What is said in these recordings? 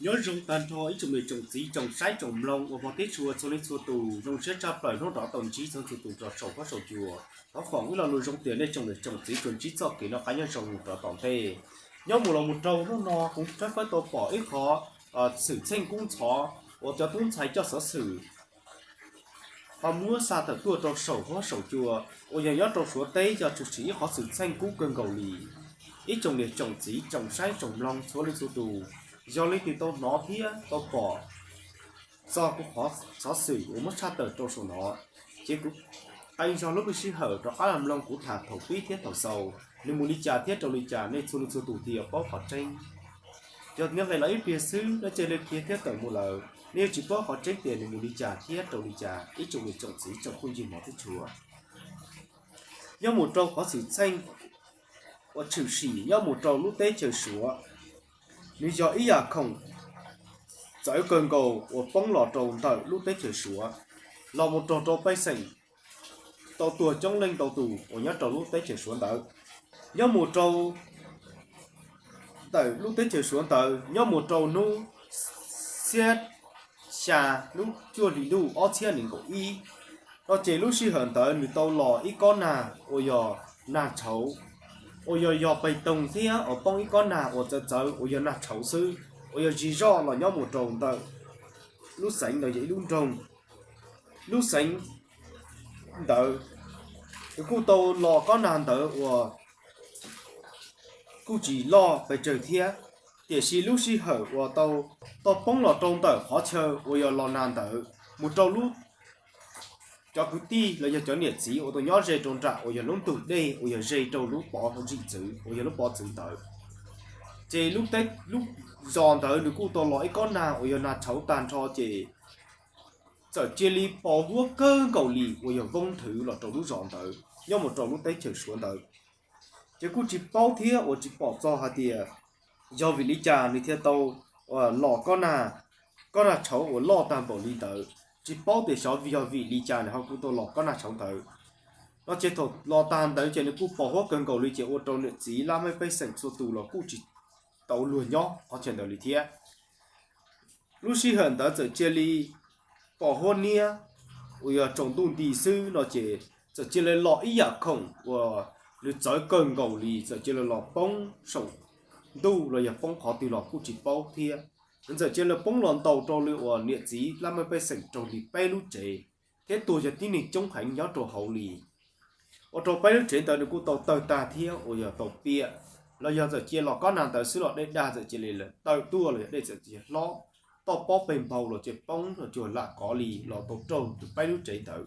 Nyob zoo tag nrho ib tsoom niam tsoom txiv tsoom saib tsoom mloog uas hmov thiab tshua txhua leej txhua tus, zoo siab tshaj plaws hnub no tau ntsib txhua txhua tus rau saum huab saum cua. Thov foom ib lo lus zoo tias nej tsoom niam tsoom txiv tsuas ntsib txoj kev noj qab nyob zoo mus rau tom ntej. Nyob mus los mus rau hnub no kuv tshawb fawb tau pom ib qhov xwm txheej kub ntxhov uas cov tub ntxhais coj xov xwm ho muab xa tawm tuaj rau saum huab saum cua uas yog nyob rau Suav teb yog tshwm sim ib qhov xwm txheej kub kawg nkaus li. Ib tsoom niam tsoom txiv tsoom saib tsoom mloog txhua leej txhua tus, yog leej twg tau hnov thiab tau pom txog kuv qhov xov xwm uas muab tshaj tawm rau saum no, ces kuv qee zog lub sij hawm rov qab los mloog kuv tham thaum pib thiab thaum xaus, nws mus li cas thiab rau li cas nej txhua leej txhua tus thiaj yuav paub qhov tseeb. Yog nyob nqe los ib pliag xwb nej cia li khiav thiab tawm mus lawm, nej yuav tsis paub qhov tseeb tias nws mus li cas thiab rau li cas ib tsoom niam tsoom txiv tsoom phooj ywg hmov thiab tshua. Nyob mus rau qhov xwm txheej uas tshwm sim nyob mus rau lub teb chaws Suav, nws yog ib yam khoom txawv kawg nkaus uas poob los rau ntawm lub teb chaws Suav, los mus rau rau pej xeem tau tuag coob leej ntau tus uas nyob rau lub teb chaws Suav ntawd. Nyob mus rau ntawm lub teb chaws Suav ntawd nyob mus rau hnub xiab xya lub cuaj hli ntuj ob txhiab nees nkaum ib no ces lub sij hawm ntawd nws tau los ib kob nag uas yog nag tshauv, uas yog yog pes toog thiab uas poob ib kob nag uas txawv txawv uas yog nag tshauv xwb, uas yog zig zog los nyob mus rau ntawm lub xeev ntawd yog ib lub nroog. Lub xeev ntawd nws kuj tau los kob nag ntawd uas kuj tsis loj pes tsawg thiab, tiam sis lub sij hawm uas tau tau poob los rau ntawm qhov chaw uas yog los nag ntawd mus rau lub cov kwv tij los yog cov niam txiv uas tau nyob ze rau nram uas yog lub ntug dej uas yog ze rau lub pov zim txwv uas yog lub pov txwv ntawd, ces lub teb lub zos ntawd nws kuj tau los ib kob nag uas yog nag tshauv tag nrho ces txawm cia li pos huab kawg nkaus li uas yog voob nthwv los rau lub zos ntawd nyob mus rau lub teb chaws Suav ntawd. Ces kuj tsis paub thiab uas tsis pom txog hais tias yog vim li cas nws thiaj tau los kob nag, kob nag tshauv uas loj tag npaum li ntawd, tsis paub tias xyov yog vim li cas nws ho kuj tau los kob nag tshauv ntawd. No ces thaum los tag ntawd ces nws kuj pos huab kawg nkaus li ces ua rau niam txiv laj mej pej xeem txhua tus los kuj tsis tau luag nyob qhov chaw ntawd li thiab. Lub sij hawm ntawd txawm cia li pos huab niab uas yog tsaus ntuj nti xwb no ces txawm cia li los ib yam khoom uas nws txawv kawg nkaus li txawm cia li los poob saum ntuj los yog poob qhov twg los kuj tsis paub thiab. Nws txawm cia li poob los ntaus rau li uas niam txiv laj mej pej xeem raug li peb lub tsev thiab tuag yog tib neeg coob heev nyob rau hauv li. Ua rau peb lub tsev ntawd nws kuj tau tawg tag thiab uas yog tau piam los yog txawm cia los kob nag ntawd xwb los dej dag txawm cia li tawm tuaj los yog dej txawm cia hlob, toj pob peg npau los cia poob los cuag lam kov li los tau raug tus peb lub tsev ntawd.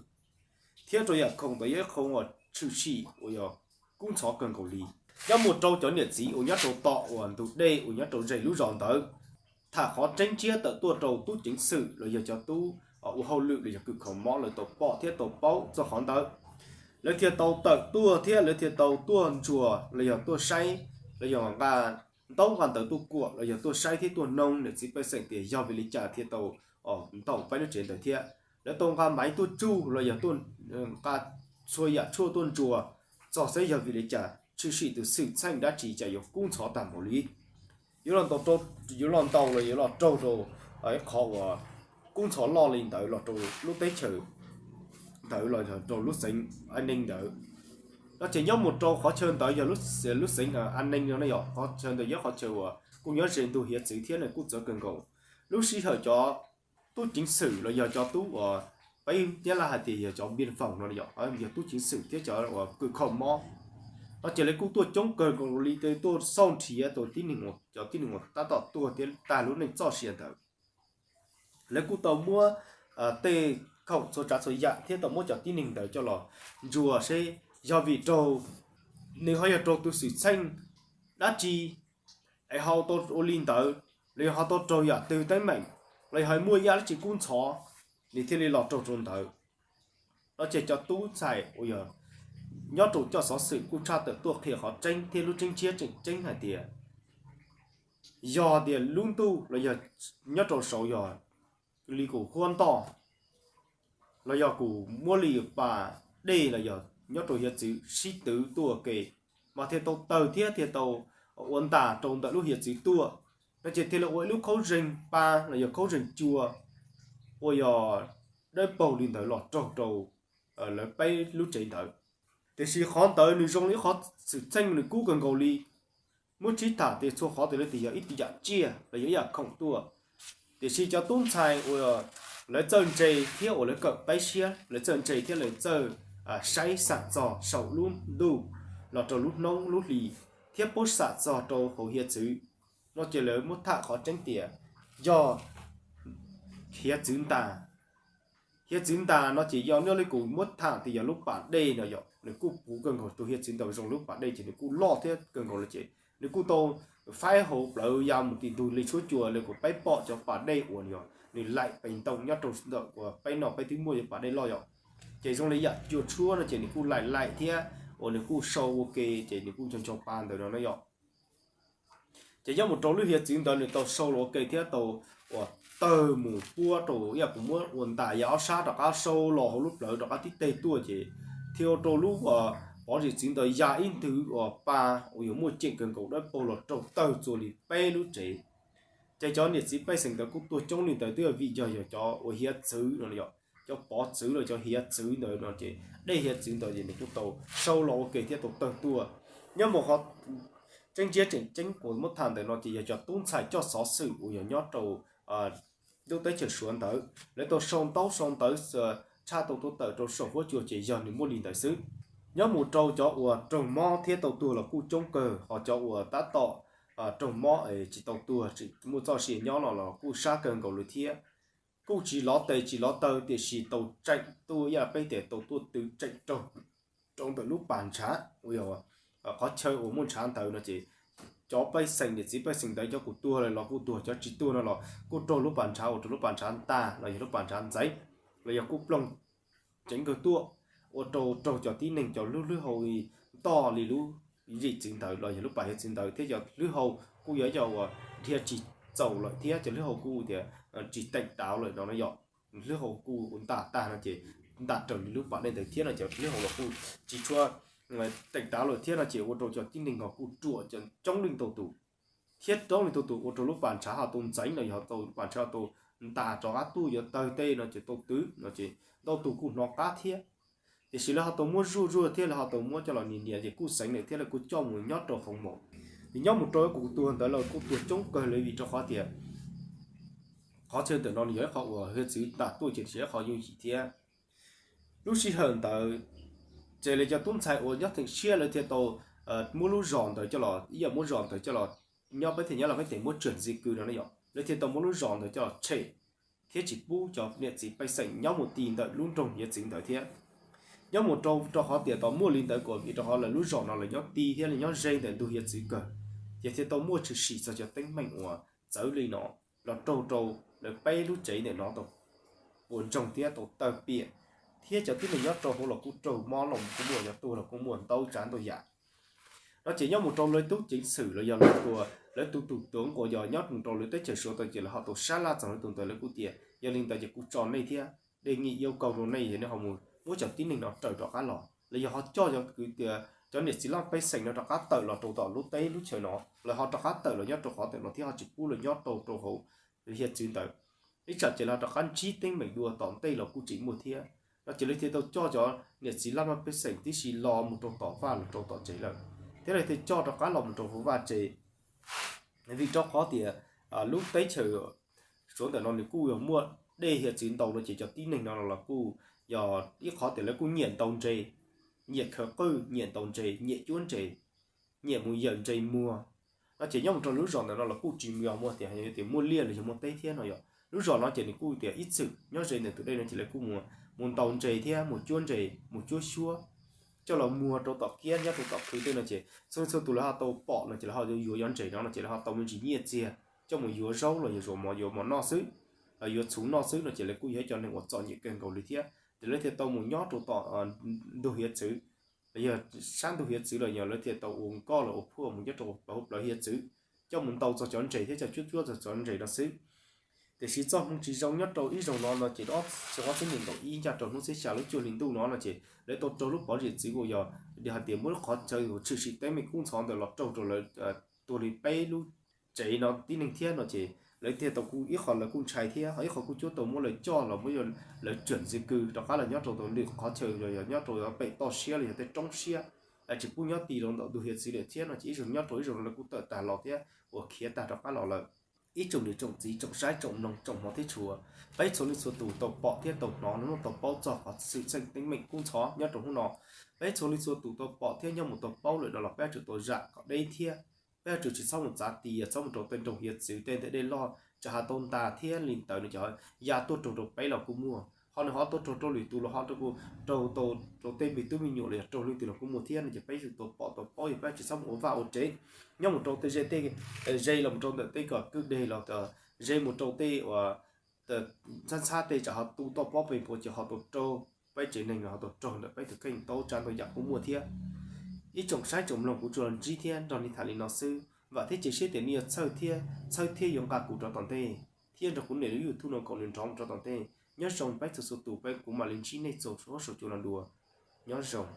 Thiab rau yam khoom ntawd yog ib khoom uas tshwm sim uas yog kub ntxhov kawg nkaus li. Nyob mus rau cov niam txiv uas nyob rau tom uas ntug dej uas nyob rau ze lub zos ntawd, tham qhov tseeb tshiab tawm tuaj rau tub ceev xwm los yog cov tub ua hauj lwm los yog kws khaus mob lawv tau pom thiab tau paub txog qhov ntawd. Lawv thiaj tau tawm tuaj thiab lawv thiaj tau tuaj ntsuas los yog tuaj saib, los yog nqa ntaub nqa ntawv tuaj kuam los yog tuaj saib thiab tuaj noog niam txiv pej xeem tias yog vim li cas thiaj tau ntaus peb lub tsev ntawd thiab. Lawv tau nqa maiv tuaj tsuj los yog tuaj nqa txhua yam tshuaj tuaj ntsuas txog saib yog vim li cas tshwm sim tus xwm txheej dab tsi cas yuav kub ntxhov tag npaum li. Yuav los ntaus, yuav los ntaus los yuav los raug rau ib qhov uas kub ntxhov loj li ntawd los rau lub teb chaws ntawd los rau lub xeev An Neeg ntawd. No ces nyob mus rau qhov chaw ntawd yog lub xeev An Neeg no ne yom, qhov chaw ntawd yog qhov chaw uas kuj nyob ze ntug hiav txwv thiab nws kuj txawv kawg nkaus. Lub sij hawm cov tub ceev xwm los yog cov tub uas peb Nyab Laj hais tias yog cov npiaj foom no yom, yog tub ceev xwm thiab cov uas kws khaus mob no ces lawv kuj tuaj coob kawg nkaus li, tuaj xauj nrhiav tau tib neeg, cov tib neeg uas tab tom tuag thiab tag lub neej txoj sia ntawd. Lawv kuj tau muab tej khoom txhua tsav txhua yam thiab tau muab cov tib neeg ntawd coj los ntsuas seb yog vim raug, nws ho yog raug tus xwm txheej dab tsi es ho tau ua li ntawd, los yog ho tau raug yam twg teeb meem, los yog ho muaj ib yam dab tsi kub ntxhov, nws thiaj li los raug rau ntawd. No ces cov tub ntxhais uas yog nyob rau coj xov xwm kuj tshaj tawm tuaj qhia qhov tseeb thiab lub tseeb tshiab tseem ceeb hais tias yog tias lub ntuj los yog nyob rau saud yog li kuv huab ntoj los yog kuv muab li pas dej los yog nyob rau hiav txwv sib twv tuaj ke, mas thiaj tau tawg thiab thiaj tau ua ntas rau ntawm lub hiav txwv tuaj. no ces thiaj li ua ib lub khaub zeeg pa los yog khaub zeeg cua uas yog dawb paug li ntawd los raug rau lawv peb lub tsev ntawd. Tiam sis qhov ntawd nws zoo li ib qhov xwm txheej nws kub kawg nkaus li. Muab tshwj tham tias txhua qhov tias lawv tias yog ib yam tsiaj los yog ib yam khoom tuaj. Tiam sis cov tub ntxhais uas lawv txawj ntse thiab uas lawv kawm peb siab, lawv txawj ntse thiab lawv txawj saib xam txog saum lub ntuj los rau lub hnub lub hli, thiab pub xam txog rau hauv hiav txwv no ces lawv muab tham qhov tseeb tias yog hiav txwv ntas. Hiav txwv ntas no ces yog nyob li kuv muab tham tias yog lub pas dej no yom, nws kuj puv kawg nkaus rau hiav txwv ntawd zoo lub pas dej ces nws kuj loj thiab kawg nkaus li ces nws kuj tau faib hauv plawv ya mus tim ntug li suab cua li kuv peb pom cov pas dej uas yog nws laim pes ntoo nyob rau ntawm uas peb no peb twb muaj cov pas dej loj yom. Ces zoo li yam cua tshuab no ces nws kuj laim laim thiab uas nws kuj sau ua ke ces nws kuj ncho ncho pa ntawd no na yom. Ces nyob mus rau lub hiav txwv ntawd nws tau sau los ua ke thiab tau uas tawg mus puab rau ib yam kuv muab ua ntas ya ob sab rov qab sau los hauv lub plawv rov qab tib teg tuaj ces thiaj ua rau lub uas pov zim txwv ntawd ya ib nthwv uas pa uas yuav muaj ceem kawg nkaus dawb paug los raug tawg txua li peb lub tsev. Ces cov niam txiv pej xeem ntawd kuj tuag coob li ntawd twb yog vim yog yog cov uas hiav txwv no yom, cov pov txwv los cov hiav txwv ntawd no ces dej hiav txwv ntawd ces nws kuj tau sau los ua ke thiab tau tawg tuaj. Nyob mus qhov tseeb ntsiab tseem ceeb kuv muab tham ntawm no ces yog cov tub ntxhais coj xov xwm uas yog nyob rau lub teb chaws Suav ntawd lawv tau sau ntaub sau ntawv tshaj tau tuaj tawm rau saum huab cua ces yog nws muaj li ntawd xwb. Nyob mus rau cov uas raug mob thiab tau tuag los kuj coob kawg, ho cov uas tab tom raug mob es tsis tau tuag tseem muaj txoj sia nyob no los kuj sab kawg nkaus li thiab. Kuj tsis lov tes tsis lov taw tiam sis tau tseem tuaj ib yam peb tias tau tuaj twv tseem raug rau ntawm lub pas ntshav uas yog qhov chaw uas muaj ntshav ntawd no ces cov pej xeem niam txiv pej xeem ntawd cov kuj tuag lawm los kuj tuag, cov tsis tuag no los kuj raug lub pas ntshav ua rau lub pas ntshav ntas los yog lub pas ntshav ntxeev los yog kuj ploog ceev kawg tuaj, ua rau raug cov tib neeg cov lub hlwb hau ntoj li lub zim txwv ntawd los yog lub pas hiav txwv ntawd thiab cov hlwb hau kuj yog cov uas dhia tsis txaus lawm thiab cov hlwb hau kuj tias tsis teem dav lawm no na yom. Hlwb hau kuj ntas tag no ces ntas raws li lub pas dej ntawd thiab no ces hlwb hau los kuj tsis tshua teem dav lawm thiab no ces ua rau cov tib neeg no kuj ruam coob leej tau tus thiab coob leej tau tus ua rau lub pas ntshav ho tau ntxeev los yog tau lub pas ntshav ho tau ntas rov qab tuaj yuav tawg tej no ces tau twv no ces ntau tus kuj hnov qab thiab. Tiam sis lawv ho tau muab zuaj zuaj thiab lawv ho tau muab coj los nias nias ces kuj xeev lawm thiab lawv kuj coj mus nyob rau hoo mom. Ces nyob mus rau ib kuv tuag ntawd lawv kuj tuag coob kawg li vim rau qhov tias qhov chaw ntawm no nws yog ib qho uas hiav txwv ntas tuaj ces tsis yog ib qho yooj yim thiab. Lub sij hawm ntawd ces lawv cov tub ntxhais uas nyob theem siab lawv thiaj tau muab lub zos ntawd coj los, ib yam muab zos ntawd coj los nyob peb thiaj nyob los peb thiaj muab tsuam ntxiv kws no na yom, lawv thiaj tau muab lub zos ntawd coj los tshem thiab tsis pub cov niam txiv pej xeem nyob mus ti ntawm lub nroog hiav txwv ntawd thiab. Nyob mus rau rau qhov tias tau muaj li ntawd kuas vim rau qhov lawv lub zos no lawv nyob ti thiab lawv nyob ze ntawm ntug hiav txwv kawg, ces thiaj tau muaj tshwm sim txog cov teeb meem uas txawv li no los raug rau lawv peb lub tsev ntawm no tau puas ntsoog thiab tau tawg piam, thiab cov tib neeg nyob rau hauv los kuj raug mob los kuj muaj, cov tuag los kuj muaj ntau tsav ntau yam. No ces nyob mus rau lawv tub ceev xwm los yog lawv tus, lawv tus tus tuav nquas yog nyob rau lawv teb chaws Suav tau ces lawv ho tau sab laj txog lawv tus ntawd lawv kuj tias yog li ntawd ces kuv tso nej thiab, de nqi yau kaug rau nej yog nej ho mus muab cov tib neeg no raws rov qab los los yog ho coj cov kwv tias cov niam txiv laj pej xeem no rov qab tawm los rau tom lub teb lub chaw no, lawv ho rov qab tawm los nyob rau qhov ntawm no thiab ho tsis pub lawv nyob rau rau hauv hiav txwv ntawd. Ib tsam ces lawv ho rov qab ntsib teeb meem dua tom ntej los kuj tseem muaj thiab. No ces lawv thiaj tau coj cov niam txiv laj mej pej xeem tib si los mus rau tom vaj los rau tom tsev lawm, thiab lawv thiaj coj rov qab los mus rau hauv vaj tsev. Vim rau qhov tias lub teb chaws Suav ntawm no nws kuj yog muaj dej hiav txwv ntau no ces cov tib neeg no los kuj yog ib qhov tias lawv kuj nyiam ntaus ntses, nyiam khaws qwj, nyiam ntaus ntses, nyiam cuab ntses, nyiam mus yawm ntses muag. No ces nyob mus rau lub zos ntawm no los kuj tsis yog muaj tias, tias muaj liaj los yog muaj teb thiab no yom. Lub zos no ces nws kuj tias ib txwm nyob ze ntawm tus dej no ces lawv kuj mus, mus ntaus ntses thiab mus cuab ntses, mus cuab xyuab coj los muag rau tom kiab nyob rau tom khw tej no ces txhua txhua tus lawv ho tau pom no ces lawv ho yuav cov ntses no no ces lawv ho tau me ntsis nyiaj txiag coj mus yuav zaub los yog yuav mov, yuav mov noj xwb, los yuav txhuv noj xwb no ces lawv kuj yog ib cov neeg uas txom nyem kawg nkaus li thiab. Ces lawv thiaj tau mus nyob rau tom ntug hiav txwv los yog sab ntug hiav txwv los yog lawv thiaj tau ua nkoj los ua phuaj mus nyob rau hauv plawv hiav txwv, coj mus ntaus txog cov ntses thiab coj cuab cuab txog cov ntses no xwb. Tiam sis txoj hmoo tsis zoo nyob rau ib zaug no no ces ob, ob txhiab nees nkaum ib ncaj rau hnub txhiab xya lub cuaj hli ntuj no no ces lawv tau raug lub pov zim txwv uas yog hais tias muab lub qhov chaw uas tshwm sim teeb meem kub ntxhov ntawd los raug rau lawv tuag li peb lub tsev no tib neeg thiab no ces lawv thiaj tau kuj ib qho lawv kuj ntshai thiab ho ib qho kuj cuab tau muab lawv coj los muab lawv tseem ntxiv kws rov qab los nyob rau tau lwm qhov chaw los yog nyob rau pem toj siab los yog tej roob siab, tsis pub nyob ti rau ntawm tus hiav txwv lawm thiab no ces ib zaug nyob rau ib zaug lawv kuj tawm tag los thiab uas khiav tag rov qab los lawm. Ib tsoom niam tsoom txiv tsoom saib tsoom mloog tsoom hmov thiab tshua, peb txhua leej txhua tus tau pom thiab tau hnov no tau paub txog qhov xwm txheej teeb meem kub ntxhov nyob rau hnub no. Peb txhua leej txhua tus tau pom thiab nyob mus tau paub lawm no los peb yuav tsum tau zam kom deb thiab peb yuav tsum tsis txhob mus txav tias txhob mus rau tej nroog hiav txwv tej ntawm dej loj tsam ho tau ntas thiab li ntawd no ces ya tuaj raug rau peb los kuj muaj, ho nws ho tuaj raug rau lwm tus los ho raug rau tej me tub me nyuam los yog raug leej twg los kuj muaj thiab no ces peb yuav tsum tau pom tau paub yog peb yuav tsum txhob mus ua vaj ua tsev nyob mus rau tej ze tej ze los mus rau ntawm tej kom kwj deg los ze mus rau tej uas ntxhab ntxhab tej tsam ho tu toj pob pes puas ces ho tau raug peb tsev neeg los ho tau raug ntawm peb tus kheej tau tsa ntau yam kuj muaj thiab. Ib tsoom saib tsoom mloog kuv tsuas los ntsib thiab nrog nej tham li no xwb, vam thiab cia siab tias nej yuav txhawj thiab txhawb thiab yuav nqa kuv rov tom ntej thiab nrog kuv niam lub YouTube no kom nws nrov mus rau tom ntej. Nyob zoo peb txhua txhua tus, peb kuv mam li ntsib nej txog saum huab saum cua no dua. Nyob zoo.